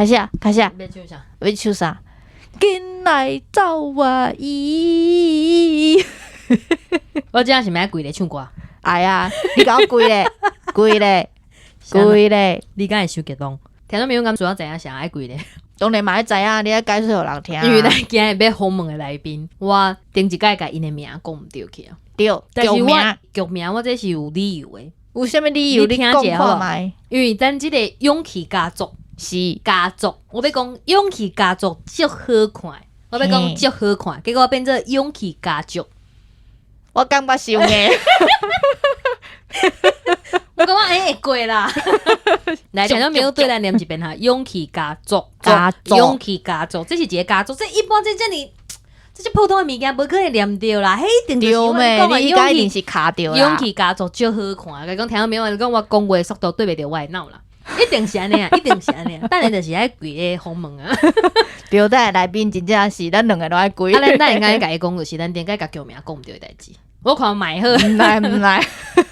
開始啊，開始啊，欲唱啥？欲唱啥？緊來走啊！咦！我這是欲跪咧唱歌？哎呀，你共我跪咧，跪咧，跪咧！你敢會傷激動？聽眾朋友敢主要知影啥愛跪咧？當然嘛愛知影，你愛解釋予人聽。因為咱今日欲訪問的來賓，我頂一擺共𪜶的名講毋著去啊。對，但是我劇名劇名我這是有理由的。有啥物理由？你你講聽者好看覓？因為咱這個勇氣家族家族，我欲講勇氣家族足好看，我欲講足好看，結果變做勇氣家族。我感覺傷硬。我感覺欸會過啦。來，聽眾朋友對咱念一遍哈，勇氣家族，家族勇氣家族，這是一個家族，這一般這遮爾，這這普通的物件無可能念著啦，彼一定就是我對咩？講的你應該一勇氣定是卡著啦。勇氣家族足好看，共講聽眾朋友講我講話速度對袂著我的腦啦，一定是按呢啊，一定是按呢啊，等下就是愛跪咧訪問啊。對，等下來賓真正是咱兩個攏愛跪。啊，咱咱會該共伊講，就是咱頂擺共劇名講毋著的代誌。我看嘛會好，毋來毋來。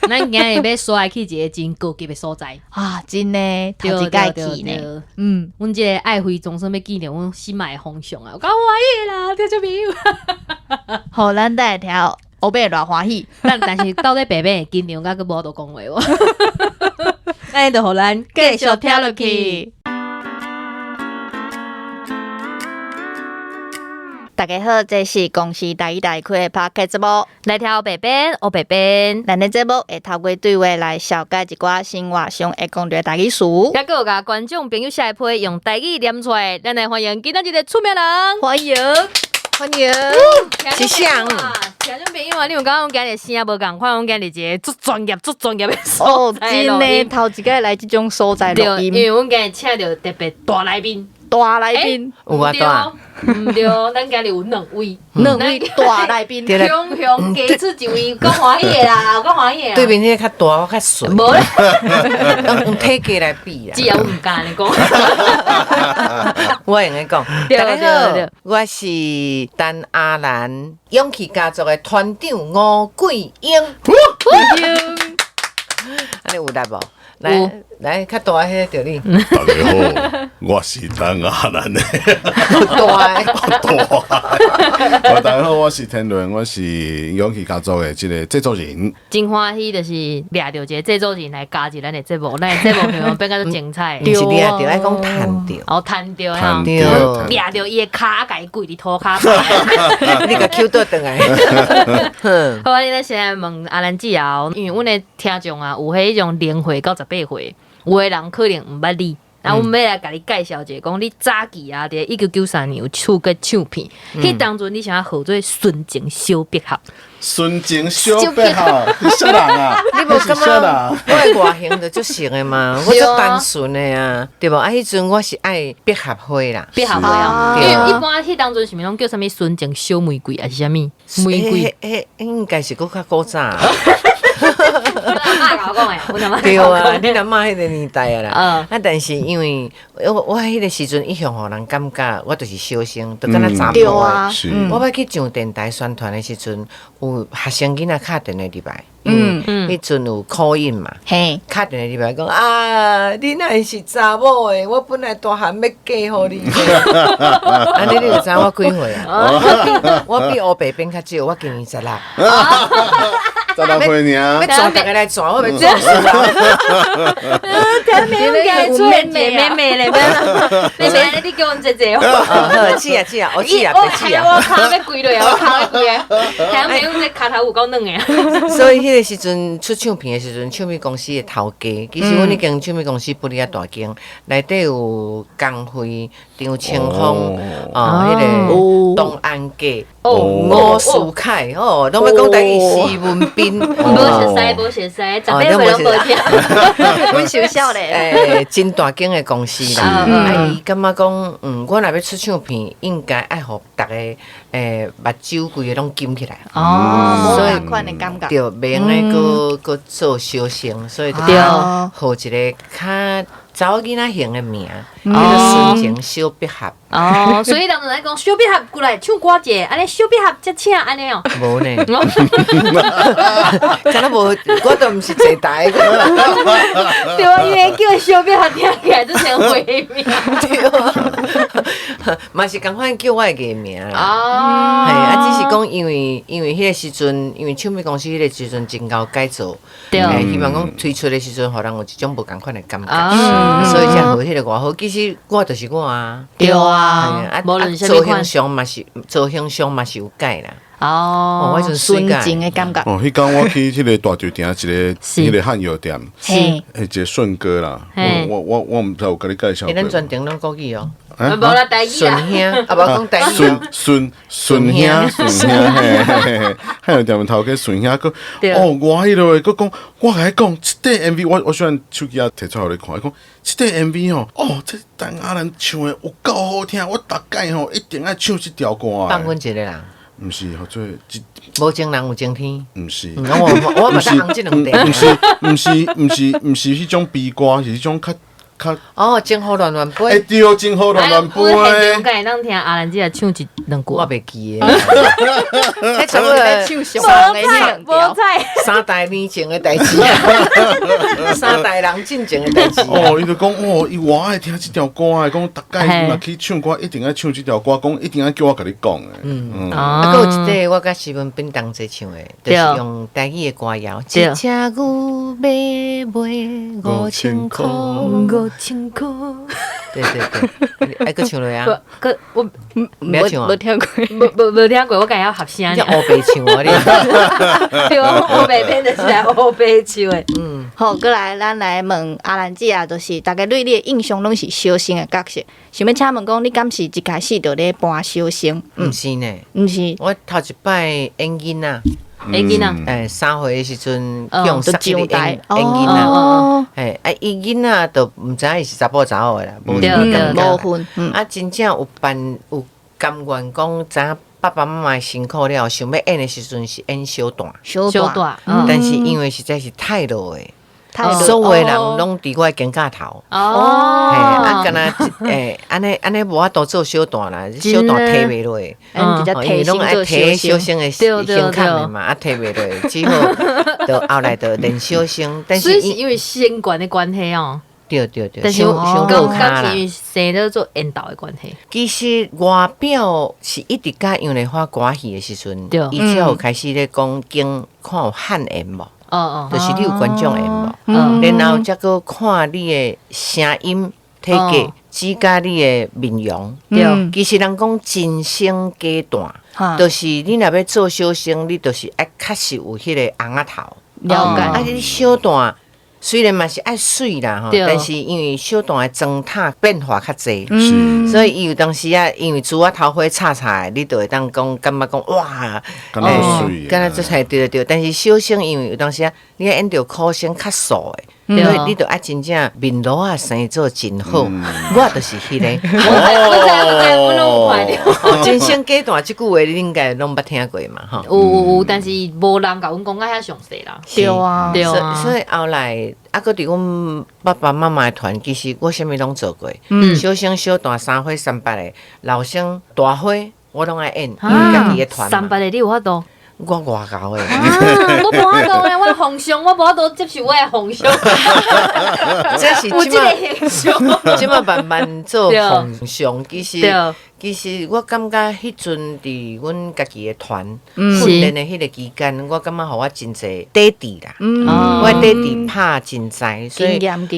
咱今日欲煞來去一個真高級的所在。啊，真的，頭一擺去呢。嗯，阮這個愛妃總算欲見著阮心愛的方向啊，有夠歡喜的啦，聽眾朋友。好，咱等下聽烏白偌歡喜。但是到底白白會緊張，甲閣無法度講話無？按呢就予咱繼續聽落去。大家好，這是公視台語台開的 Podcast 節目，來聽烏白編，烏白編。咱的節目會透過對話來紹介一寡生活上會講著的台語詞。猶閣有共觀眾朋友寫的批用台語念出來，咱來歡迎今仔日的出名人，歡迎歡迎，是啥？聽眾朋友啊，你有感覺阮今日聲無仝款，阮今日一個足專業、足專業的哦，所在真的，頭一擺來這種所在錄音，因為阮今日請著特別大來賓。大來賓有偌大？毋對，咱今日有兩位，兩位大來賓，雄雄加出一位，夠歡喜的啦，夠歡喜的。對面彼個較大，我較細。無咧，用體格來比啦。只要我毋敢按呢講。我會用得講。大家好，我是陳阿蘭勇氣家族的團長吳桂英。按呢有力無？來來，較大彼個著你。大家好，我是陳阿蘭的。大大。大家好，我是天倫，我是勇氣家族的這個製作人。真歡喜，就是掠著一個製作人來加入咱的節目，咱的節目內容變甲足精彩。毋是掠著，愛講趁著。哦，趁著哈。對。掠著伊的跤，共伊跪佇塗跤。你共搝倒轉來。好啊，咱先來問阿蘭姊啊，因為阮的聽眾啊，有彼種零歲到18歲，有的人可能毋捌你。啊，阮欲來共你介紹一下，講你早期啊，佇1993年有出過唱片，彼當陣你啥號做純情小百合？純情小百合，你啥人啊？你無感覺我的外形就足熟的嗎？我足單純的啊，對無？啊，彼陣我是愛百合花啦，百合花啊，因為一般彼當陣是毋是攏叫啥物純情小玫瑰，還是啥物玫瑰？彼應該是閣較古早。阿媽共我講的，阮阿嬤對啊，恁阿嬤彼個年代啊啦。啊，但是因為我彼個時陣一向予人感覺我就是小生，就敢若查埔的。我欲去上電台宣傳的時陣，有學生囡仔敲電話入來，彼陣有 call in 嘛，敲電話入來講啊，你哪會是查某的？我本來大漢欲嫁予你。按呢你就知我幾歲啊？我比烏白編較少，我今年16。 16歲爾，欲撞逐个來撞，我欲撞死人。聽沒有？出妹妹妹咧，妹妹，你叫阮姐姐哦。好，姊啊姊啊，我姊啊，別姊啊。我跤欲跪落啊，我跤欲跪啊。聽沒有？這跤頭有夠軟的。所以彼個時陣出唱片的時陣，唱片公司的頭家，其實阮彼間唱片公司不離遐大間，內底有江蕙、張清芳，哦，彼個童安格、伍思凱，哦，攏欲講台語，施文彬。無熟似，無熟似，18歲攏無聽。阮傷少咧。欸，真大間的公司啦。啊，伊感覺講，我若欲出唱片，應該愛予逐个目睭規个攏金起來。哦，所以款的感覺。對，袂用的閣閣做小生，所以就予一個較查某囡仔型的名，叫做純情小百合。哦，所以人就來講小百合過來唱歌者，按呢小百合才請按呢哦。無呢，敢若無，我都毋是坐台。對啊，因為叫小百合聽起來就像花名。對啊，嘛是仝款叫我的藝名啦。哦。嘿，啊，只是講因為彼個時陣，因為唱片公司彼個時陣真𠢕改造，希望講推出的時陣，予人有一種無仝款的感覺，所以才予彼個外號。其實我就是我啊。對啊，無論造型上嘛是造型上嘛是有改啦。哦，我純情的感覺。哦，彼工我去彼個大稻埕一個彼個漢藥店，嘿，一個順哥啦，我毋知有共你介紹過。咱全程攏國語哦。無啦，台語啦。順兄，啊無講台語。順順順兄，順兄，嘿嘿嘿，漢藥店頭家順兄，閣哦，我彼落閣講，我共伊講，這塊 MV 我小可手機仔提出來予你看，伊講這塊 MV 吼，哦，這陳阿蘭唱的有夠好聽，我逐擺吼一定愛唱這條歌。放阮一個人。毋是，號做無情人有情天。毋是，我嘛紅這兩塊。毋是，毋是，毋是，毋是彼種悲歌，是彼種較較。哦，情雨亂亂飛。欸，對，情雨亂亂飛。現場敢會當聽阿蘭姐唱一兩句？我袂記得。彼差不多唱上的那兩條。三代年前的代誌，三代人進前的代誌。哦，伊就講哦，伊偌愛聽這條歌的，講逐擺若去唱歌，一定愛唱這條歌，講一定愛叫我共你講的。嗯。啊，閣有一塊我佮徐文斌同齊唱的，就是用台語的歌謠。一車牛欲賣五千箍。五千箍。對對對，愛閣唱落啊！閣我無唱啊？無聽過，無聽過，我敢會曉合聲。你烏白唱啊你？對啊，烏白編就是來烏白唱的。嗯。好，閣來咱來問阿蘭姐啊，就是大家對你的印象攏是小生的角色，想欲請問講，你敢是一開始就咧扮小生？毋是呢，毋是。我頭一擺演囡仔。演囡仔，欸，3歲的時陣用殺去演演囡仔，欸，啊，伊囡仔就毋知影伊是查埔查某的啦，無無分。啊，真正有辦有甘願講，知影爸爸媽媽辛苦了，想欲演的時陣是演小旦，小旦，但是因為實在是太老的。所有的人攏佇我的肩胛頭，哦，嘿，啊，敢若欸，按呢按呢無法度做小旦啦，小旦提袂落，因為攏愛提小生的身殼的嘛，啊，提袂落，只好就後來就練小生。但是是因為身懸的關係哦，對對對，但是傷落跤啦，因為生得做緣投的關係。其實外表是一直佮楊麗花歌戲的時陣，伊才有開始咧講經看有汗顏無？哦哦，就是你有觀眾緣無？然後才閣看你的聲音、體格，只佮你的面容。對，其實人講真生假旦，就是你若欲做小生，你就是愛確實有彼個尪仔頭。了解。啊，你小旦雖然嘛是愛媠啦吼，但是因為小旦的妝塔變化較濟，所以伊有當時啊，因為珠仔頭花插插的，你就會當講感覺講哇，敢若足媠，敢若足對對對。但是小生因為有當時啊，你愛演著苦生較素的，所以你就愛真正面鱸仔生做真好。我就是彼個。我知，我攏有看著。真生假旦這句話，你應該攏捌聽過嘛？吼。有有有，但是無人共阮講甲遐詳細啦。對啊，對啊。所以後來。啊，閣佇阮爸爸媽媽的團，其實我啥物攏做過，小生、小旦、三花、三八的，老生、大花，我攏愛演，因為家己的團。三八的你有法度？我外姣的。我無法度咧，我奉上，我無法度接受我的奉上。這是有這个形象。這馬慢慢做奉上，其實其實我感覺彼陣佇阮家己的團訓練的彼個期間，我感覺予我真濟底底啦。我底底拍真濟，所以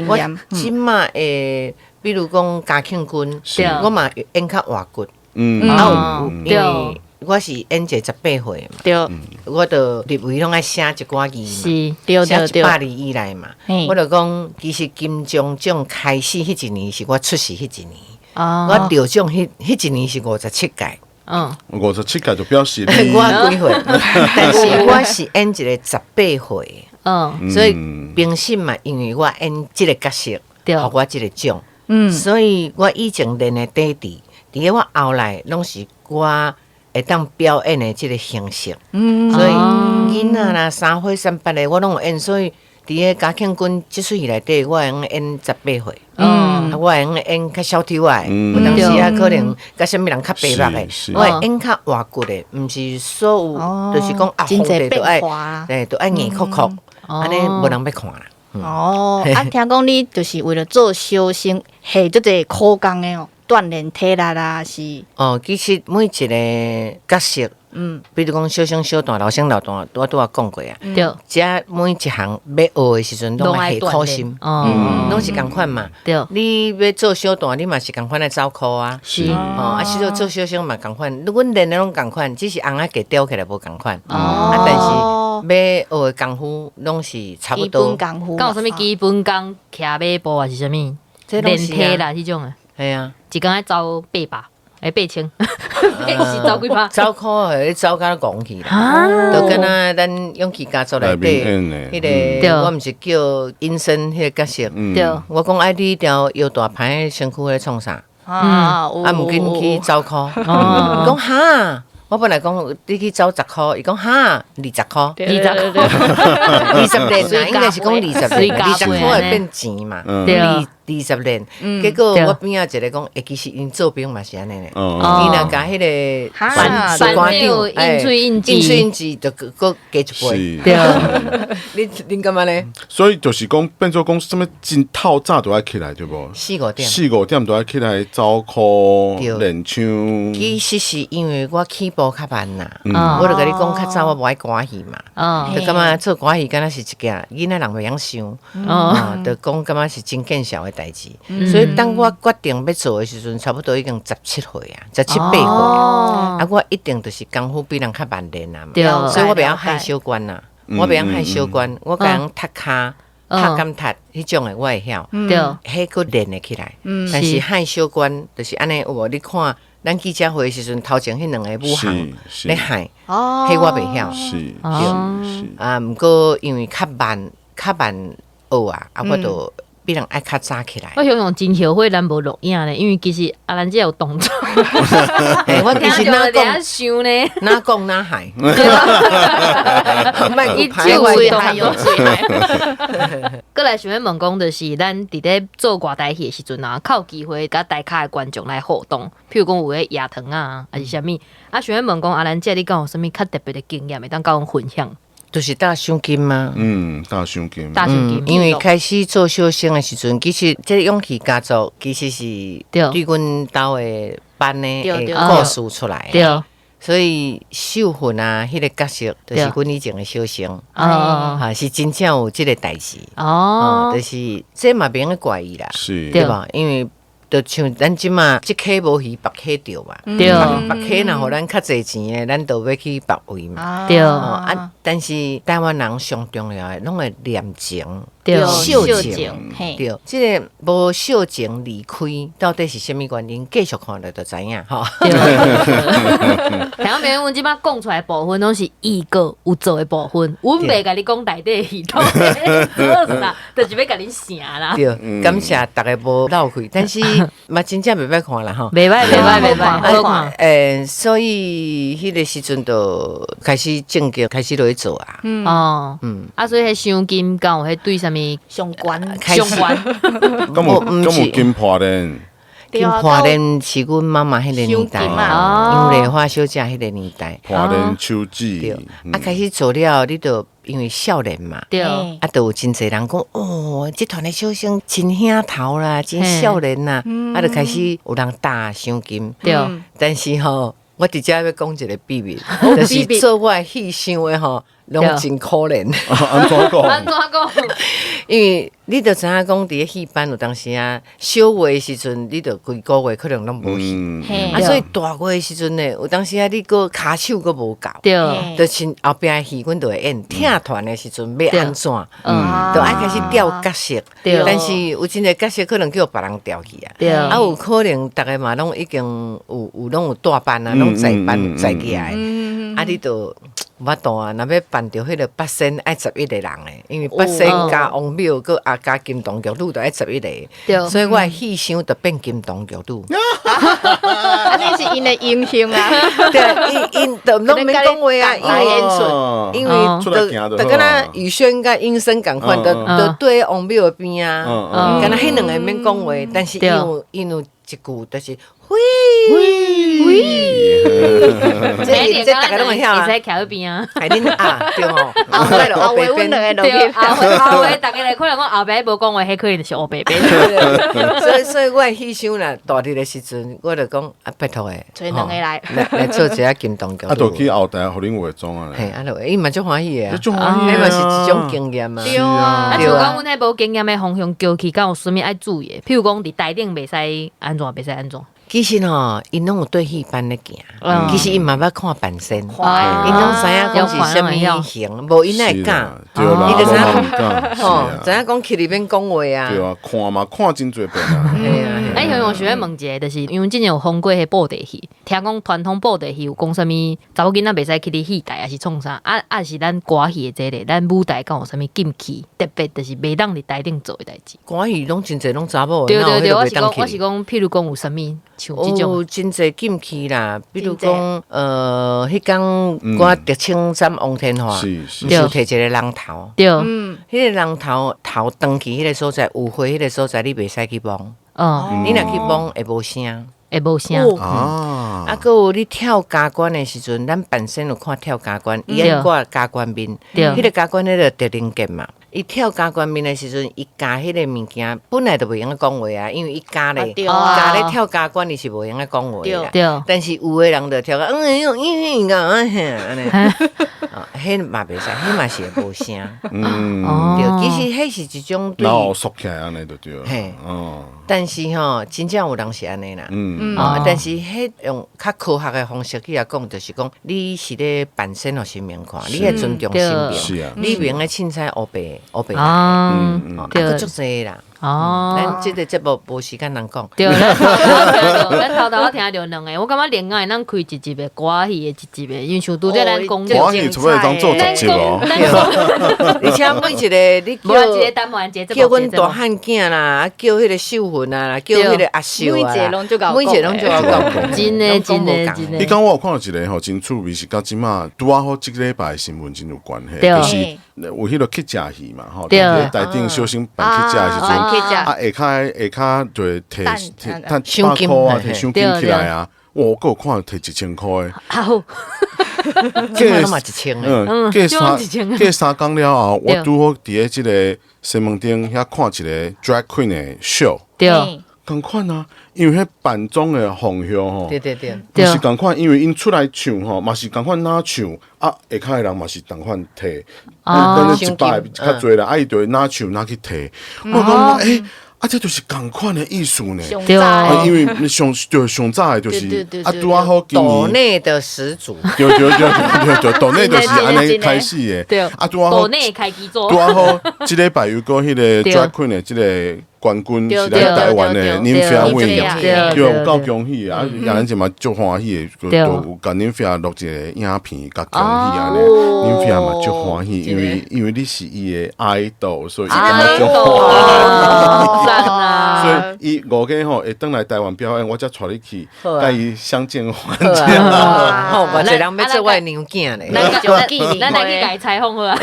我這馬會，比如講嘉慶君，我嘛演較活骨。啊有，因為我是演一個18歲嘛，對，我就入圍攏愛寫一寡字嘛，寫100字以內嘛。我就講，其實金鐘獎開始彼一年是我出世彼一年，我得獎彼一年是57屆。嗯， 57屆就表示我幾歲？但是我是演一個18歲，嗯，所以評審嘛，因為我演這個角色，予我這個獎，所以我以前練的底底，佇咧我後來攏是我會當表演的這個形式，所以囡仔啦、三歲三八的我攏有演，所以佇个嘉慶君這齣戲內底，我會用演18歲，啊，我會用演較小抽仔的，有當時啊可能佮啥物人較白目的，我會演較活骨的，毋是所有，就是講啊，皇帝都愛，對，都愛硬殼殼，按呢無人欲看啦。哦，啊，聽講你就是為了做小生，下足濟苦工的哦，鍛鍊體力啦，是。哦，其實每一个角色，比如講小生、小旦、老生、老旦，我拄仔講過啊。遮每一項欲學的時陣，攏愛下苦心，攏是仝款嘛。你欲做小旦，你嘛是仝款愛走苦啊。哦，啊，是做做小生嘛仝款，阮練的攏仝款，只是尪仔加吊起來無仝款。啊，但是欲學的功夫攏是差不多。基本功夫。敢有啥物基本功？騎馬步還是啥物？練體力彼種的。係啊，一工愛走800。欸，8000，是走幾百？走苦的，走甲戇去啦。就敢若咱勇氣家族內底，彼个我毋是叫隱身彼个角色。我講愛你條腰大盤的身軀咧創啥？啊，毋緊去走苦。講哈，我本來講你去走10箍，伊講哈20箍，20箍，20連啊，應該是講20連，20箍會變錢嘛。對。20連，結果我邊仔一个講，欸，其實𪜶做兵嘛是按呢咧，伊若共彼个士官長，應喙應字，應喙應字就閣加一倍。對，你恁感覺咧？所以就是講變做講啥物真透早就愛起來對無？四五點，四五點就愛起來走苦練唱。其實是因為我起步較慢啦，我就共你講較早我無愛歌戲嘛，就感覺做歌戲敢若是一件囡仔人袂曉想，就講感覺是真見笑的代誌。所以當我決定欲做的時陣，差不多已經17歲啊，17、8歲啊。啊，我一定就是功夫比人較慢練啊嘛，所以我袂曉害小關啊，我袂曉害小關，我共人踢跤、踢敢踢彼種的我會曉，彼閣練會起來。但是害小關就是按呢，有無？你看咱記者會的時陣，頭前彼兩个武行咧害，彼我袂曉。對。啊，毋過因為較慢，較慢學啊，啊，我就比人愛較早起來。我想講真後悔咱無錄影咧，因為其實阿蘭姐有動作。我其實哪講想呢？哪講哪害。伊手有動作。閣來想欲問講，就是咱佇咧做歌台戲的時陣啊，較有機會佮台跤的觀眾來互動，譬如講有咧野糖啊，還是啥物？啊，想欲問講阿蘭姐，你敢有啥物較特別的經驗會當佮阮分享？就是大賞金嗎？嗯，大賞金。大賞金。因為開始做小生的時陣，其實這个勇氣家族其實是對阮兜的班的故事出來。對。所以秀芬啊，彼个角色就是阮以前的小生。哦。是真正有這个代誌。哦。就是這嘛袂用怪伊啦。是。對吧？因為就像咱這馬這溪無魚，別溪釣嘛。對。別溪若予咱較濟錢的，咱就欲去別位嘛。對。啊，但是台灣人上重要的，攏會念情、秀情。對。這个無秀情離開，到底是啥物原因？繼續看落就知影吼。對。聽眾朋友，阮這擺講出來的部分，攏是預告有做的部分，阮袂共你講內底戲到底做啥，就是欲共恁成啦。對，感謝逐家無漏氣，但是嘛真正袂歹看啦吼。袂歹，袂歹，袂歹，好看。所以彼个時陣就開始正經開始落去做啊。哦，啊，所以彼賞金敢有彼對啥物相關？相關？敢有敢有金破鏈？金破鏈是阮媽媽彼個年代，楊麗花小姐彼個年代。破鏈手指。對，啊，開始做了，你就因為少年嘛，對，啊，就有真濟人講，哦，這團的小生真興頭啦，真少年啦，啊，就開始有人打賞金。對，但是吼，我佇遮欲講一个秘密，就是做我的戲想的吼，攏真可憐。按怎講？按怎講？因為你就知影講，佇咧戲班有當時啊，小月的時陣，你就規个月可能攏無戲，啊，所以大月的時陣呢，有當時啊，你閣跤手閣無夠，對，就像後壁的戲，阮就會演。聽團的時陣欲按怎，就愛開始調角色，但是有真濟角色可能叫別人調去啊，啊，有可能逐个嘛攏已經有有攏有帶班啊，攏在班在起來，啊，你就無法度啊，若欲扮著彼个八仙愛11個人的，因為八仙加王廟，閣啊加金童玉女，就愛11個，所以我的戲箱就變金童玉女。啊，你是𪜶的英雄啊！對，𪜶就攏免講話啊，因為因為就就敢若宇軒佮英生仝款，就對王廟的邊啊，敢若彼兩个免講話，但是𪜶有一句就是喂喂，這大家攏會曉啊，會使徛彼邊啊，係恁啊，對吼，後後阮兩个對，後後尾大家來可能講後壁無講話，彼可能就是烏白變。所以我的戲箱若大佇的時陣，我就講啊，拜託的，揣兩个來來做一下金動腳。啊，就去後台予恁化妝啊。嘿，啊，就伊嘛足歡喜的，足歡喜，彼嘛是一種經驗啊。對啊，啊，像講阮彼無經驗的方向叫去，敢有啥物愛注意的？譬如講佇台頂袂使按怎，袂使按怎。其實吼，𪜶攏有對戲班咧行，其實𪜶嘛捌看扮仙，𪜶攏知影講是啥物型，無𪜶哪會敢？伊就知影吼，知影講去裡面講話啊。對啊，看嘛看真濟遍啊。嘿啊，哎，向陽想欲問一个，就是因為之前有封過彼布袋戲，聽講傳統布袋戲有講啥物查某囡仔袂使去佇戲台，抑是創啥？啊啊是咱歌戲的這个，咱舞台敢有啥物禁忌？特別就是袂當佇台頂做的代誌。歌戲攏真濟攏查某，對對對，我是講，譬如講有啥物像這種。有真濟禁忌啦，比如講，彼工我竹青斬王天華，毋是提一个人頭，對，彼個人頭頭斷去彼个所在，有血彼个所在，你袂使去摸。你若去摸會無聲，會無聲。啊，啊，閣有你跳加關的時陣，咱扮仙有看跳加關，伊愛掛加關面，彼個加關彼個特靈劍嘛。伊跳加關面的時陣，伊咬彼个物件，本來就袂用講話啊，因為伊咬咧，咬咧跳加關，伊是袂用講話啦。但是有的人就跳到，嗯嗯嗯嗯啊，按呢，彼嘛袂使，彼嘛是會無聲。嗯，對，其實彼是一種對。然後縮起來按呢就對。嘿，但是吼，真正有人是按呢啦。嗯。但是彼用較科學的方式去來講，就是講你是咧扮仙予神明看，你愛尊重神明，你袂用咧凊彩烏白烏白。啊，對，閣足濟啦。哦，咱這个節目無時間通講。對，咱頭頭聽著兩个，我感覺另外咱開一集的歌戲的一集的，因為像拄則咱講歌戲除非當做十集哦。而且每一个你叫叫阮大漢囝啦，叫彼个秀雲啊，叫彼个阿秀啊，每一个攏足𠢕講。真的真的真的。彼工我有看到一个吼，真趣味，是佮這馬拄仔好這个禮拜的新聞真有關係，就是有彼个乞食戲嘛，吼，佇台頂小生扮乞食的時陣。啊，下跤就會提提趁百箍啊，提賞金起來啊！我閣有看提1000箍的，好，過一千嗯，過3工了後，我拄好佇咧這个西門町遐看一个 drag queen 的 show，對，仝款啊，因為彼扮裝的方向吼，對對對，嘛是仝款，因為𪜶出來唱吼，嘛是仝款哪唱啊，下跤的人嘛是仝款提，等於100个較濟啦，啊，伊就會哪唱哪去提，我講欸。啊，這就是仝款的意思呢。對啊，因為上對上早的就是啊，拄仔好今年。斗內的始祖。對對對對對，斗內就是按呢開始的。對。啊，拄仔好。斗內開基座。拄仔好，這禮拜又閣彼个 drag queen 的這个冠軍是咱台灣的林飛偉，對，有夠恭喜啊！亞蘭姐嘛足歡喜的，就有共林飛錄一个影片，共恭喜按呢。林飛嘛足歡喜，因為你是伊的 idol，所以伊感覺足歡喜。所以伊五月吼會轉來台灣表演，我才帶你去，共伊相見歡。好，偌濟人欲做我的娘囝咧。咱來去共伊採訪好啊！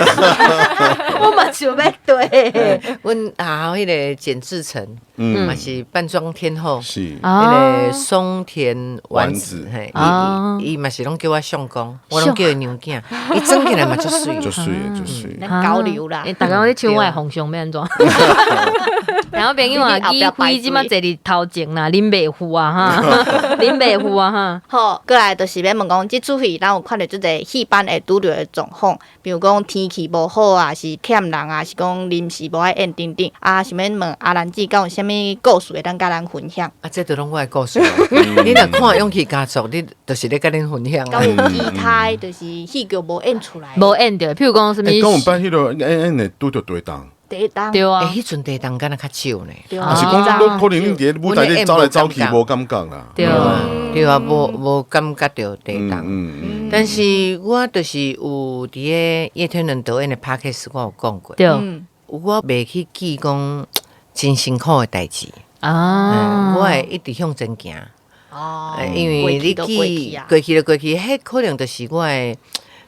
我嘛想欲對。阮學校彼个簡志成，嘛是扮裝天后，是彼个松田丸子，嘿，伊嘛是攏叫我相公，我攏叫伊娘囝，伊裝起來嘛足媠，足媠的，足媠。咱交流啦。逐工咧唱我的方向欲按怎？然後朋友啊，機會這馬坐佇頭前啦，恁袂赴啊哈，恁袂赴啊哈。好，過來就是欲問講，這齣戲咱有看著足濟戲班會拄著的狀況，比如講天氣無好啊，是欠人啊，是講臨時無愛演等等啊，想欲問阿蘭姊，敢有啥物故事會當佮咱分享？啊，這都攏我的故事。你若看《勇氣家族》，你就是咧佮恁分享。敢有其他的就是戲劇無演出來？無演著，譬如講啥物？講有擺彼个演演會拄著地動。地動對啊，欸，彼陣地動敢若較少呢。啊是講，可能恁佇咧舞台咧走來走去無感覺啦。對啊，對啊，無感覺著地動。但是我就是有佇咧葉天倫導演的 Podcast，我有講過。對，我袂去記講真辛苦的代誌啊，我會一直向前行。哦，因為你記過去就過去，彼可能就是我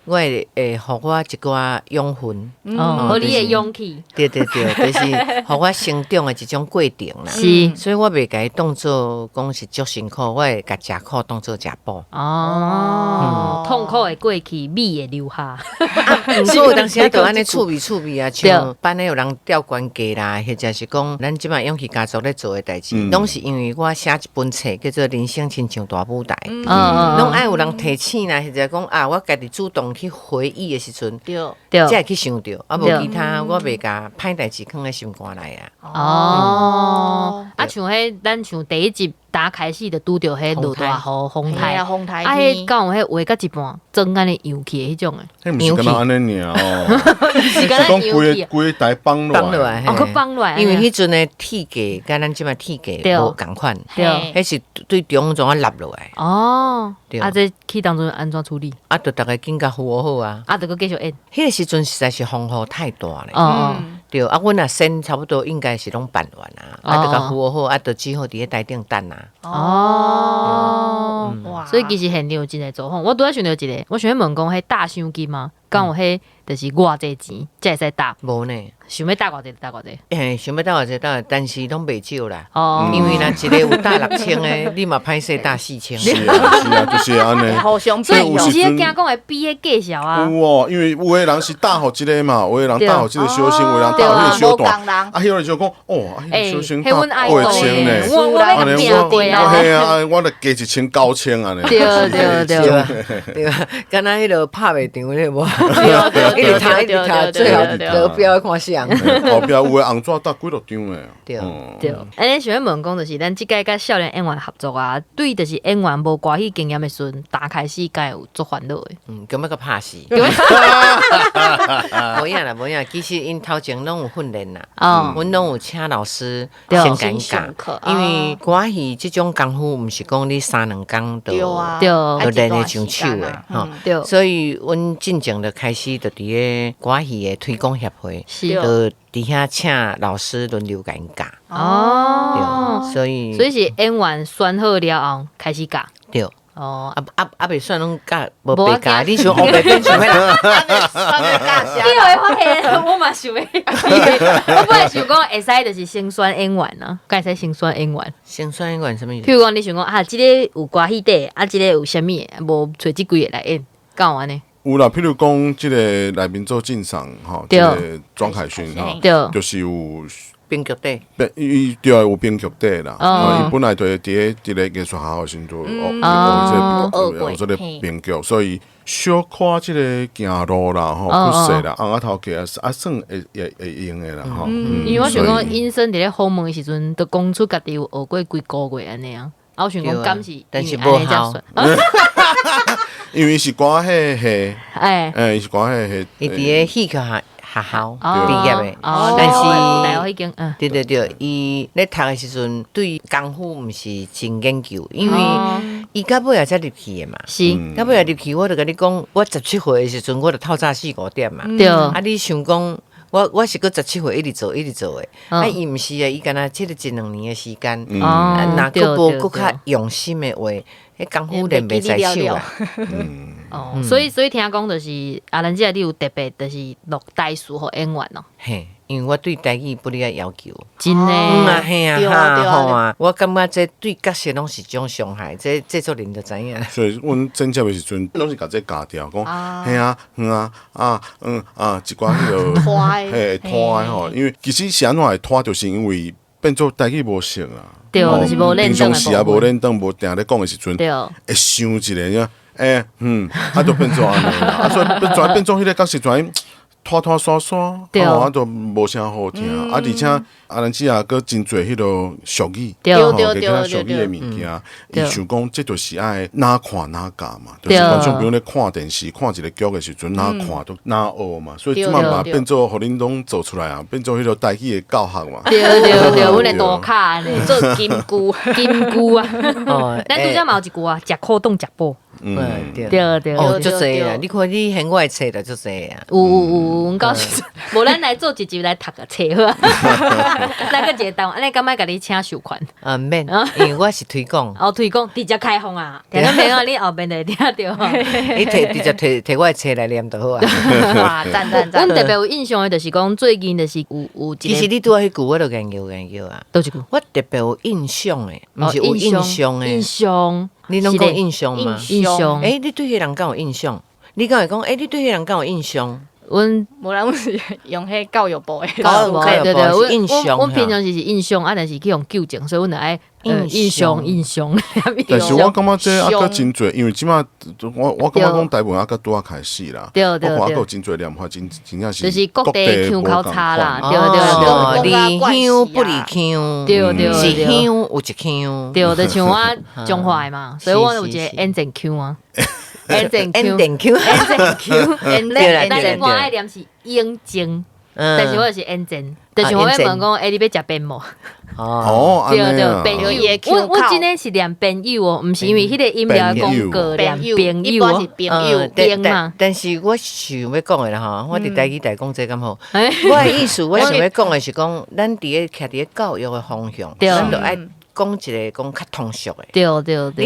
會予我一寡養分，哦，予你的勇氣，對對對，就是予我成長的一種過程啦。所以我袂共伊當做講是足辛苦，我會共食苦當做食補。哦，痛苦會過去，美會留下。毋過有當時啊，就按呢趣味趣味啊，像班內有人吊懸架啦，或者是講咱這擺勇氣家族咧做的代誌，攏是因為我寫一本冊叫做《人生親像大舞台》，攏愛有人提醒啦，或者講啊，我家己主動去回憶的時陣，才會去想著，啊，無其他我袂共歹代誌囥佇心肝內啊。哦，啊，像彼咱像第一集打開始就拄著彼落大雨風台，風台啊，彼敢有彼畫到一半，妝按呢揚起的彼種的？彼毋是敢若按呢爾哦，是敢若講規個規個台放落來，哦，閣放落來，因為彼陣的鐵架佮咱這擺鐵架無仝款，彼是對中央怎啊立落來。哦，啊，這去當陣按怎處理？啊，就逐家緊共扶好啊，啊，就閣繼續演。彼個時陣實在是風雨太大咧。哦，對，啊，阮若先差不多應該是攏辦完啊，啊，就共扶好，啊，就只好佇咧台頂等啊。哦，所以其實現場有真濟狀況，我拄仔想著一個，我想欲問講，彼搭傷金啊，敢有彼就是偌濟錢才會使搭？無呢，想欲搭偌濟就搭偌濟。嘿，想欲搭偌濟搭，但是攏袂少啦。哦，因為若一個有搭6000的，你嘛歹勢搭4000。是啊，是啊，就是按呢。互相所以有時驚講會比彼計數啊。有哦，因為有的人是搭予這個嘛，有的人搭予這個小生，有的人搭予彼個小段。啊，彼個就講，哦，啊，彼個小生搭8000呢。我我拼過啊。嘿啊，我著加1000、9000按呢。對對對對啊，敢若彼個拍袂著咧無？一直踢一直踢，最後得標看啥人。後壁有的紅紙搭幾落張的。對對。按呢想欲問講，就是咱這屆佮少年演員合作啊，對就是演員無歌戲經驗的時陣，剛開始敢會有足煩惱的。嗯，感覺閣拍死。無影啦，無影。其實𪜶頭前攏有訓練啦，阮攏有請老師先共𪜶教，因為歌戲這種功夫，毋是講你三兩工就就練會上手的，吼。所以阮進前就開始就佇咧歌戲的推廣協會，就佇遐請老師輪流共𪜶教。哦，所以所以是演員選好了後開始教。對。哦，啊啊啊！袂選攏教無白教，你想烏白變想欲人？你會發現，我嘛想欲，我本來想講會使就是先選演員啊，敢會使先選演員？先選演員啥物意思？譬如講，你想講啊，這个有歌戲底，啊，這个有啥物？無揣這幾个來演，敢有按呢？有啦，譬如講，這個內面做晉賞吼，這個莊凱勳吼，就是有。編劇底，伊對啊，有編劇底啦。伊本來就是佇咧佇咧藝術學校的時陣就學學這個編劇，所以小可這個行路啦，吼，去勢啦，尪仔頭家啊，算會會會用的啦，吼。因為我想講，尹生佇咧訪問的時陣，就講出家己有學過幾個月按呢啊。啊，我想講，敢是但是無效。因為是歌戲系，欸，伊是歌戲系，伊佇咧戲曲學學校畢業的，但是對對對，伊咧讀的時陣對功夫毋是真研究，因為伊到尾仔才入去的嘛。是，到尾仔入去，我就共你講，我17歲的時陣，我就透早4、5點嘛。對。啊，你想講，我是閣17歲一直做一直做的，啊，伊毋是啊，伊敢若這個一兩年的時間，啊，若閣無閣較用心的話，彼功夫練袂在手啦。哦，所以聽講就是阿蘭姐，你有特別就是錄台詞予演員哦。嘿，因為我對台語不哩愛要求。真的。嗯啊，嘿啊，哈吼啊，我感覺這對角色攏是種傷害，這製作人就知影。所以，阮剪接的時陣，攏是共這教掉，講嘿啊，嗯啊，啊嗯啊，一寡彼个嘿拖的吼，因為其實是按怎會拖，就是因為變做台語無熟啊。對，就是無練。平常時也無練轉，無定咧講的時陣，會想一下，欸，嗯，啊，就變做按呢啦，啊，所以變做變做彼个角色，全拖拖沙沙，哦，啊，就無啥好聽，啊，而且阿蘭姊也閣真濟彼个俗語，吼，加較俗語的物件，伊想講這就是愛哪看哪教嘛，就是觀眾朋友咧看電視看一個劇的時陣，哪看都哪學嘛，所以這擺嘛變做予恁攏做出來啊，變做彼个台語的教學嘛。對對對，阮的圖卡按呢做金句金句啊，咱拄才嘛有一句啊，食苦當食補。對對對。哦，足濟啦！你看你嫌我的冊就足濟啊。有有有，阮到時陣，無咱來做一集來讀個冊好啊。來閣一個單元，按呢敢愛共你請授權？啊，毋免，因為我是推廣。哦，推廣直接開放啊！聽眾朋友，你後面就會聽著。你提直接提提我的冊來念就好啊。哇，讚讚讚！阮特別有印象的，就是講最近就是有一其實你拄仔彼句，我就研究研究啊。佗一句？我特別有印象的，毋是有印象的。印象。你攏講印象嗎？印象。欸，你對彼個人敢有印象？你敢會講？欸，你對彼個人敢有印象？阮無啦，阮是用彼教育部的。教育部，對對，阮印象。阮平常時是印象，啊，但是去予糾正，所以阮就愛印象印象。但是我感覺這猶閣真濟，因為這馬我感覺講台文猶閣拄仔開始啦。對對對。我看猶閣有真濟念法，真真正是。就是各地腔口差啦，對對對。離鄉不離腔，對對對。是鄉有一腔。對，就像我彰化的嘛，所以我有一個演正腔啊。演正腔，演正腔，演正腔。但是我愛念是英正，但是我就是演正，就是我欲問講，欸，你欲食飯無？哦，對對，朋友，我真的是念朋友哦，毋是因為彼個音調講過念朋友哦，朋友朋嘛。但是我想欲講的啦吼，我佇台語台講這敢好。我的意思，我想欲講的是講，咱佇咧徛佇咧教育的方向，咱就愛講一個講較通俗的。對對對。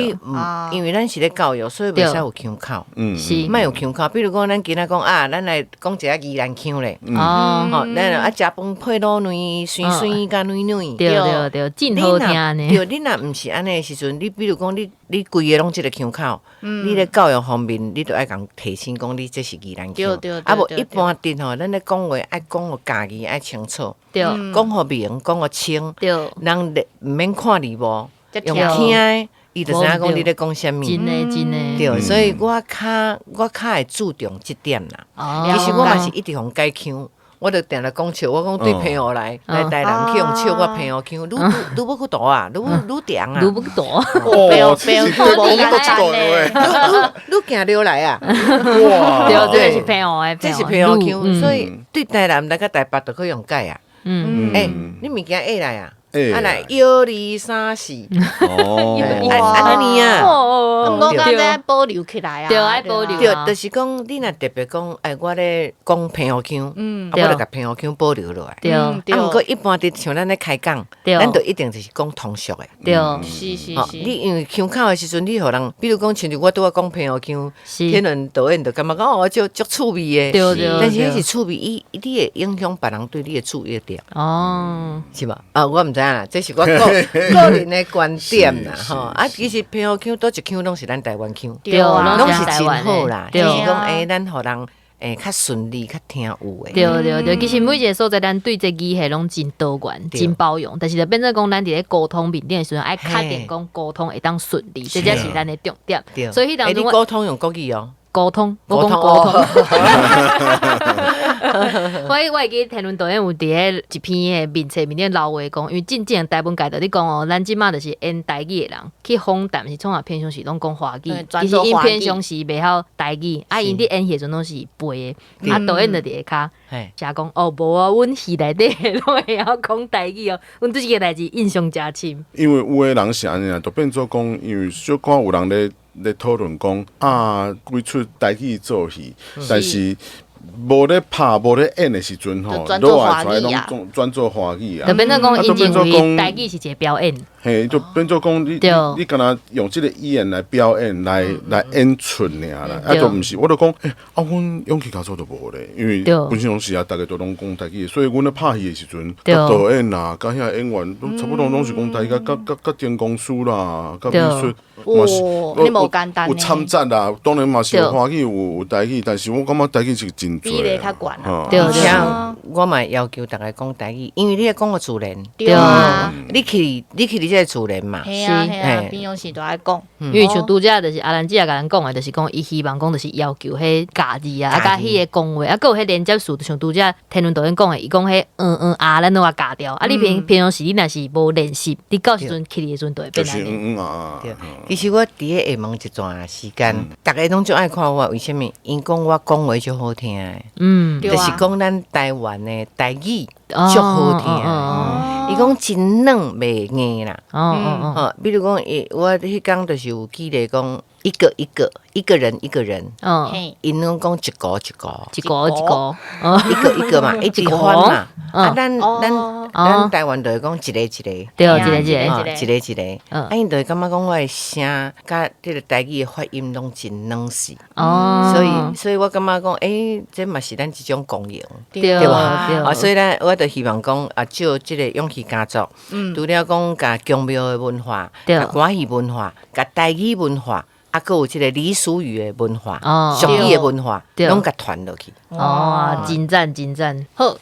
你因為咱是咧教育，所以袂使有腔口。是。莫有腔口，比如講，咱今仔講啊，咱來講一下宜蘭腔咧。哦。吼，咱啊食飯配滷卵，酸酸佮軟軟。對對對，真好聽呢。對，你若毋是按呢的時陣，你比如講，你規個攏這個腔口，你咧教育方面，你就愛共提醒講，你這是宜蘭腔。啊無一般佇吼，咱咧講話愛講予家己愛清楚。講予明，講予清。人咧毋免看字幕，用聽的，伊就知影講你咧講啥物。真的真的。對，所以我較會注重這點啦。其實我嘛是一直予改腔，我就定定講笑，我講對澎湖來來台南去予笑我澎湖腔，愈愈愈欲閣大啊，愈愈長啊。愈欲閣大。哦，這是講到這段話。愈愈行落來啊！哇，對，這是澎湖的，這是澎湖腔，所以對台南來佮台北就去予改啊。欸，你物件下來啊？啊來，一二三四，哦，按呢啊，我感覺保留起來啊，對，愛保留。對，就是講你若特別講，哎，我咧講澎湖腔，啊，我就共澎湖腔保留落來。對，啊，毋過一般佇像咱咧開講，咱就一定就是講通俗的。對，是是是。你因為腔口的時陣，你予人，比如講，親像我拄仔講澎湖腔，天倫導演就感覺講哦，足足趣味的。對對。但是彼是趣味，伊你會影響別人對你的注意力。哦，是無？啊，我毋知影啦，這是我個人的觀點啦，吼。啊，其實澎湖腔佗一腔攏是咱台灣腔，對啊，攏是真好啦。只是講，欸，咱予人會較順利、較聽有的。對對對，其實每一個所在，咱對這語系攏真多元、真包容，但是就變做講，咱佇咧溝通面頂的時陣，愛確定講溝通會當順利，這才是咱的重點。所以彼當陣，你溝通用國語哦。溝通，我講溝通。我會記得天倫導演有佇咧一篇的面冊面頂留話講，因為進前台文界就咧講哦，咱這馬就是演台語的人去訪談是創啥平常時攏講華語，其實𪜶平常時袂曉台語，啊𪜶佇演戲的時陣攏是背的，啊導演就佇下跤寫講哦，無啊，阮戲內底攏會曉講台語哦，阮對這個代誌印象誠深。因為有的人是按呢啊，就變做講，因為小可有人咧討論講啊，規齣台語做戲，但是無咧拍、無咧演的時陣吼，攏愛出來攏轉做華語啊。就變做講，𪜶認為台語是一個表演。嘿，就變做講你敢若用這個語言來表演、來演出爾啦。啊，就毋是，我就講，欸，啊，阮勇氣家族就無咧，因為本身攏是啊，逐家都攏講台語，所以阮咧拍戲的時陣，佮導演啦，佮遐演員，攏差不多攏是講台語，佮燈光師啦，佮美術。嘛是，有參雜啦，當然嘛是有華語，有台語，但是我感覺台語是真濟。比例較懸啊。對對。我嘛要求逐家講台語，因為你咧講予自然。對啊。你去這個自然嘛。是啊，平常時都愛講。因為像拄才就是阿蘭姐也共咱講的，就是講伊希望講就是要求彼咬字啊，啊佮彼個講話，啊閣有彼連接詞，就像拄才天倫導演講的，伊講彼嗯嗯啊，咱攏共咬掉。啊，你平平常時你若是無練習，你到時陣去的時陣就會變按呢。嗯嗯啊。對。其實我佇咧廈門一段時間，逐家攏足愛看我，為啥物？𪜶講我講話足好聽的，就是講咱台灣的台語足好聽的。伊講真軟袂硬啦。吼，比如講，伊我彼工就是有記得講，一個一個，一個人一個人，𪜶攏講一個一個，一個一個，一個一個嘛，一直翻嘛。啊，咱台灣就會講一个一個，對，一个一個，一个一个。啊，𪜶就會感覺講我的聲佮這个台語的發音攏真軟細。哦，所以我感覺講，欸，這嘛是咱一種光榮，對吧？啊，所以咧，我就希望講啊，借這个勇氣家族，除了講共宮廟的文化、共歌戲文化、共台語文化，啊，閣有這个俚俗語的文化、俗語的文化，攏共傳落去。哦，真讚真讚，好。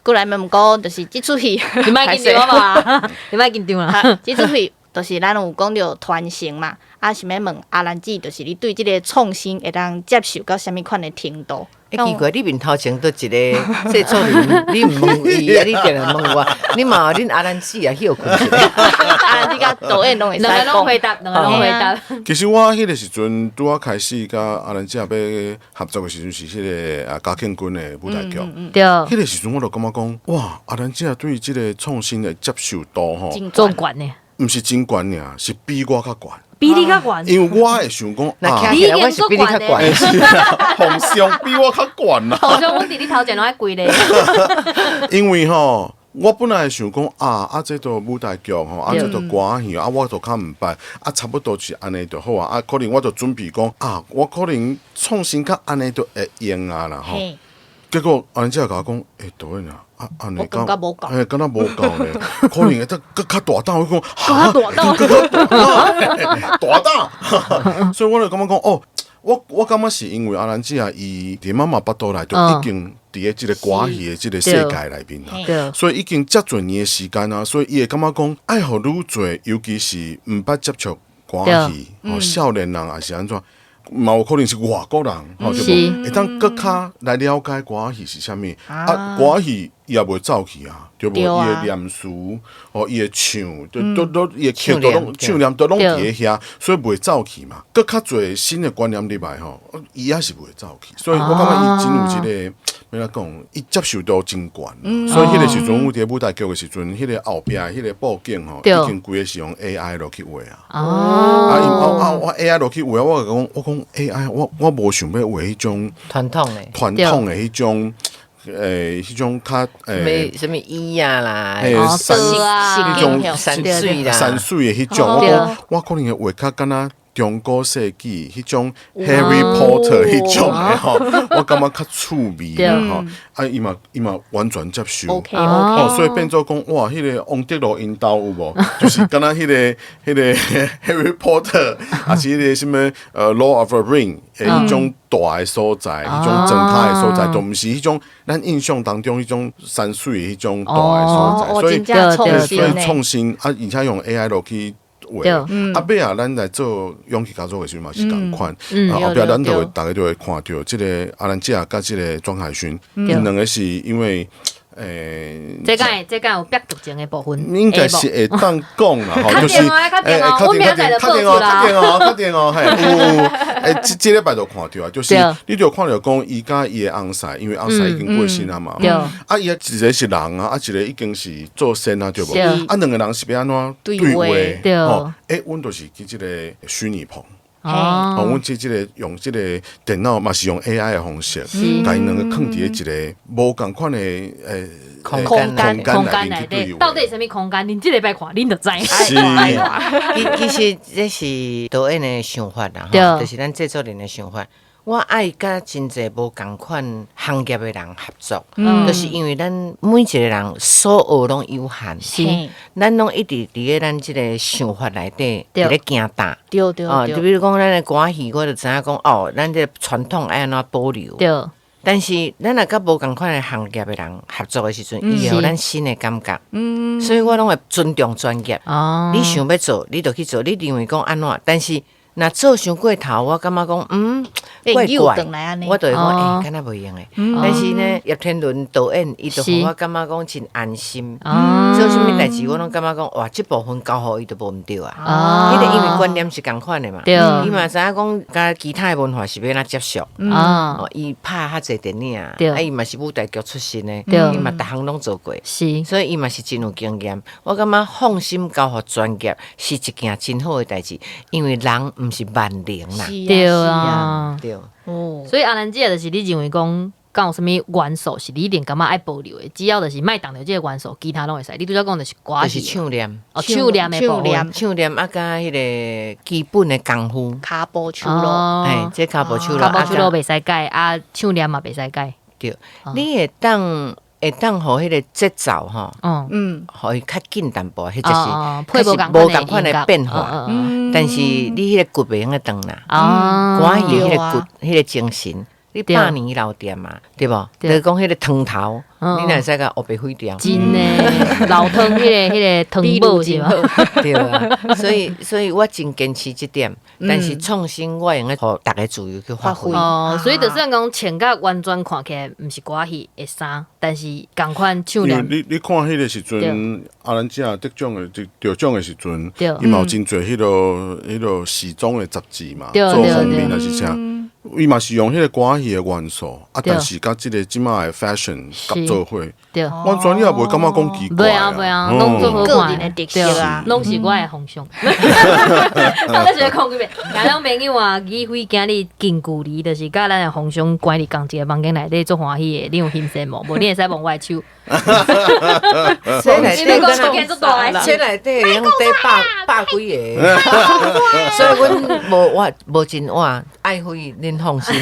過來問講，就是這齣戲，你莫緊張嘛，你莫緊張啦。這齣戲就是咱有講著傳承嘛，啊，想欲問阿蘭姊，就是你對這个創新會當接受到啥物款的程度？欸，奇怪，你面頭前佗一个制作人，你毋問伊，啊，你定定問我，你嘛恁阿蘭姊也歇睏一下。阿蘭姊佮導演攏會使講，兩个攏回答，兩个攏回答。其實我彼个時陣拄仔開始佮阿蘭姊欲合作的時陣，是彼个啊嘉慶君的舞台劇。對。彼个時陣我就感覺講，哇，阿蘭姊對這个創新的接受度吼，真懸呢。毋是真懸爾，是比我較懸。比你較懸。因為我會想講，啊，你我是比你較懸。是啊，馮尚比我較懸啦。馮尚，阮佇你頭前攏愛跪咧。因為吼，我本來想講啊，啊，這都舞台劇吼，啊，這都歌戲啊，我都較毋捌，啊，差不多是按呢就好啊，啊，可能我就準備講啊，我可能創新較按呢就會用啊啦吼。結果阿蘭姊共我講，欸，導演啊，啊，按呢感覺無夠，欸，敢若無夠呢，可能會得閣較大膽，我講，閣較大膽，大膽，所以我就感覺講，哦，我感覺是因為阿蘭姊啊，伊佇媽媽腹肚內就已經佇咧這个歌戲的這个世界內面啦，所以已經遮濟年的時間啊，所以伊會感覺講，愛予愈濟，尤其是毋捌接觸歌戲，哦，少年人抑是按怎。嘛有可能是外國人，吼，對無？會當閣較來了解歌戲是啥物，啊，歌戲伊也袂走去啊，對無？伊的念詞，哦，伊的唱，都都伊的曲都攏唱念都攏佇咧遐，所以袂走去嘛。閣較濟新的觀念入來吼，伊也是袂走去。所以我感覺伊真有這个，欲按怎講，伊接受度真懸。所以彼个時陣，阮佇舞台劇的時陣，彼个後壁彼个布景吼，已經規个是用 AI 落去畫啊。啊，啊，我 AI 落去畫，我講，我講 AI，我無想欲畫彼種傳統的傳統的彼種。彼種較啥物椅啊啦，山彼種山水啦，山水的彼種，我講我可能會畫較敢若中古世紀彼種 Harry Potter 彼種的吼，我感覺較趣味啦吼。啊，伊嘛完全接受，哦，所以變做講哇，彼个王德祿𪜶兜有無？就是敢若彼个 Harry Potter，抑是彼个啥物Lord of the Ring 的彼種大的所在，彼種莊跤的所在，都毋是彼種咱印象當中彼種山水的彼種大的所在，所以所以創新啊，而且用 AI 落去畫，啊，尾仔咱來做勇氣家族的時陣嘛是仝款，啊，後壁咱就會逐家就會看著這个阿蘭姊佮這个莊凱勳，𪜶兩个是因為。欸，這敢這敢有逼劇情的部分？應該是會當講啦，吼，就是欸，確定哦，確定哦，確定哦，確定哦，嘿，有，欸，這禮拜就看著啊，就是你就看著講伊佮伊的翁婿，因為翁婿已經過身啊嘛，啊，伊一个是人啊，啊，一个已經是做仙啊，對無？啊，兩個人是欲按怎對話？吼，欸，阮就是去這个虛擬棚。哦，阮這个用這个電腦嘛是用 AI 的方式，共𪜶兩個囥佇咧一个無仝款的空間空間內底去對話。到底啥物空間？恁這禮拜看，恁就知。是。其實這是導演的想法啦，吼，就是咱製作人的想法。我愛佮真濟無仝款行業的人合作，就是因為咱每一個人所學攏有限，咱攏一直佇咧咱這个想法內底佇咧行大。哦，就比如講咱的歌戲，我就知影講哦，咱這个傳統愛按怎保留。但是咱若佮無仝款的行業的人合作的時陣，伊會予咱新的感覺。所以我攏會尊重專業。你想欲做，你就去做。你認為講按怎，但是若做傷過頭，我感覺講，怪怪，我就會講，欸，敢若袂用的。但是呢，葉天倫導演伊就予我感覺講真安心。做啥物代誌我攏感覺講，哇，這部分交予伊就無毋對啊。彼個因為觀念是仝款的嘛，伊嘛知影講，佮其他的文化是欲按怎接觸。哦，伊拍較濟電影，啊，伊嘛是舞台劇出身的，伊嘛逐項攏做過，所以伊嘛是真有經驗。我感覺放心交予專業是一件真好的代誌，因為人毋毋是萬能啦。對啊，對。哦，所以阿蘭姐就是你認為講，敢有啥物元素是你一定感覺愛保留的，只要就是莫動著這個元素，其他攏會使。你拄才講就是歌就是戲，唱念，哦，唱念的部分，唱念啊，佮彼个基本的功夫，跤步手路，哎，這跤步手路，跤步手路袂使改，啊，唱念嘛袂使改。對，你會當會當予彼个節奏吼，予伊較緊淡薄，彼就是配無仝仝款的變化。但是你彼个骨袂用得斷啦，歌戲彼个骨，彼个精神。你百年老店嘛，對無？就是講彼个湯頭，你若會使共烏白毀掉。真的，老湯彼个湯寶是無？對啊，所以我真堅持這點，但是創新我會用得予大家自由去發揮。哦，所以就算講穿甲完全看起來毋是歌戲的衫，但是仝款唱念。你看彼个時陣，阿蘭姐得獎的得獎的時陣，伊嘛有真濟彼个時裝的雜誌嘛，做封面抑是啥。伊嘛是用彼個歌戲的元素，啊，但是佮這個這馬的 fashion 合做伙，完全你也袂感覺講奇怪。袂啊袂啊，攏做好看，對，攏是我的方向。我是咧講幾遍，聽眾朋友啊，議會今日近距離就是佮咱的方向關佇仝一個房間內底，足歡喜的，你有欣羨無？無你會使摸我的手。這內底這內底會用綴百幾个，所以阮無我無真活，愛妃恁放心。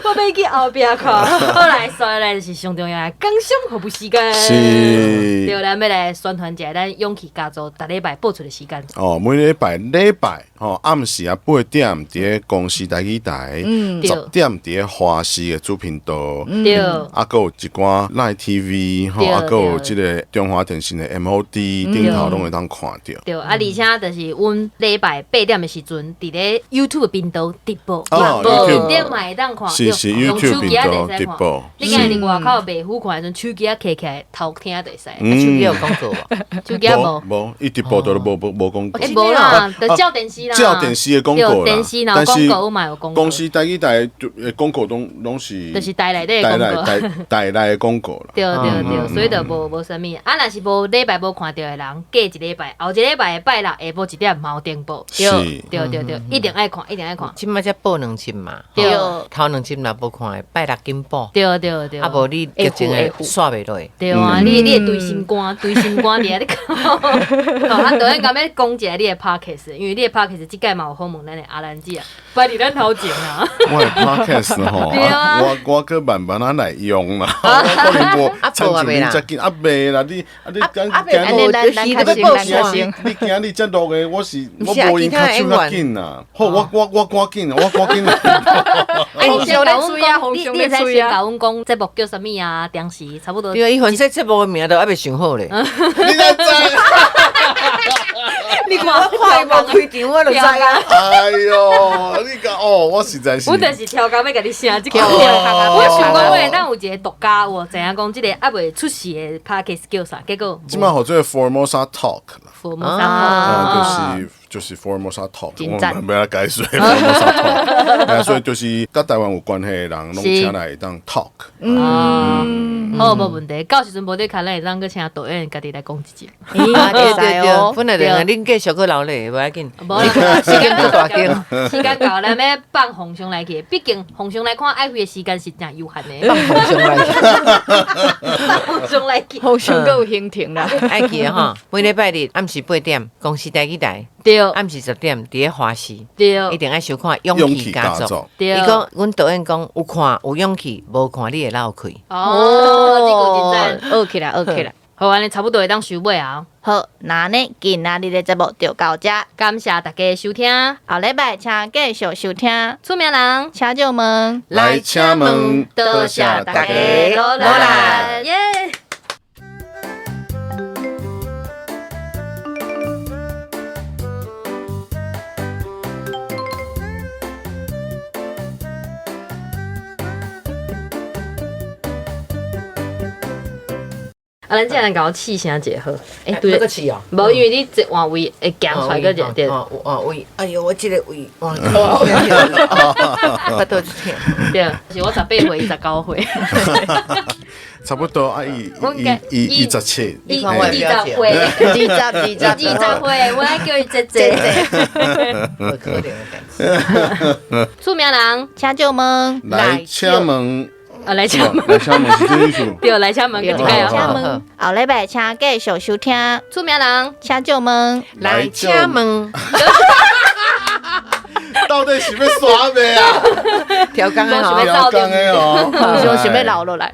我欲去後壁看。好來，所以來就是上重要的工商服務時間。是。對，咱欲來宣傳一下咱勇氣家族逐禮拜播出的時間。哦，每禮拜禮拜吼暗時啊八點佇咧公視台語台，10點佇咧華視的主頻道。對。啊，閣有一寡 Line TV 吼，啊，閣有這個中華電信的 MOD 頂頭攏會當看著。對，啊，而且就是阮禮拜八點的時陣，佇咧 YouTube 頻道直播，直播點嘛會當看，是是 YouTube 頻道直播。你今日佇外口袂好看的時陣，手機仔揢起來偷聽就會使。手機有廣告無？手機無。無，伊直播都無無無廣告。欸，無啦，就照電視啦。照電視的廣告啦。電視若有廣告，嘛有廣告。公視台語台的廣告攏攏是。就是台內底的廣告。台內的廣告啦。對對對，所以就無無啥物。啊，若是無禮拜無看著的人，過一禮拜，後一禮拜的拜六下晡1點嘛有重播。對對對對，一定愛看，一定愛看。這擺才播兩集嘛，對，頭兩集若無看的，拜六緊補。對對對。啊，無你劇情會煞袂落。對啊，你會堆心肝，堆心肝佇遐咧看。啊，導演敢欲講一下你的 podcast，因為你的 podcast 這擺嘛有訪問咱的阿蘭姐啊，擺佇咱頭前啊。我的 podcast 吼，我閣慢慢仔來用啦，我可能無親像恁遮緊，啊袂啦，你啊你今你今日才錄的，我是我無閒跤手較緊啦。好，我趕緊，我趕緊。你先共阮講，你會使先共阮講節目叫啥物啊？當時差不多。對啊，伊反正節目的名都猶未想好咧。你哪知？你看我看伊無開場，我就知啊。哎喲，你講哦，我實在是。我就是超工欲共你寫這句。我想講，我會當有一個獨家，有知影講這個猶未出世的 podcast 叫啥？結果。這擺號做 Formosa Talk 啦。 Formosa Talk。就是 Formosa Talk，我們欲來解說 Formosa Talk，所以就是佮台灣有關係的人，攏請來會當 talk。嗯，好，無問題。到時陣無咧，可能會當閣請導演家己來講一集。對對對，本來就恁繼續閣留咧，無要緊。無時間閣大間，時間到，咱欲放風箱來去。畢竟風箱來看愛妃的時間是誠有限的。放風箱來去，放風箱來去，風箱閣有行程啦。愛記得吼，每禮拜日暗時八點，公視台語台。對，暗時10點，佇咧華視，對，一定愛收看《勇氣家族》。對，伊講，阮導演講有看有勇氣，無看你會落氣。哦，這句真讚，學起來，學起來。好，按呢差不多會當收尾啊。好，那呢今仔日的節目就到這，感謝大家收聽。後禮拜請繼續收聽。出名人，請就問，來請問，多謝大家努力，耶。啊，咱這人共我試聲一下好。欸，對。閣試哦。無，因為你這換位會行出來閣一個對。哦哦位，哎喲，我這個位，哇，腹肚痛。對，是我18歲，伊19歲。差不多啊，伊伊伊17，伊20歲，二十二十 20歲，我愛叫伊姐姐。無可能的代誌。出名人，請就問，來請問，啊，來請問，來請問是這意思。對，來請問，閣一擺請問，後禮拜請繼續收聽。出名人，請就問，來請問。到底是欲煞未啊？調工的調工的哦，想欲留落來。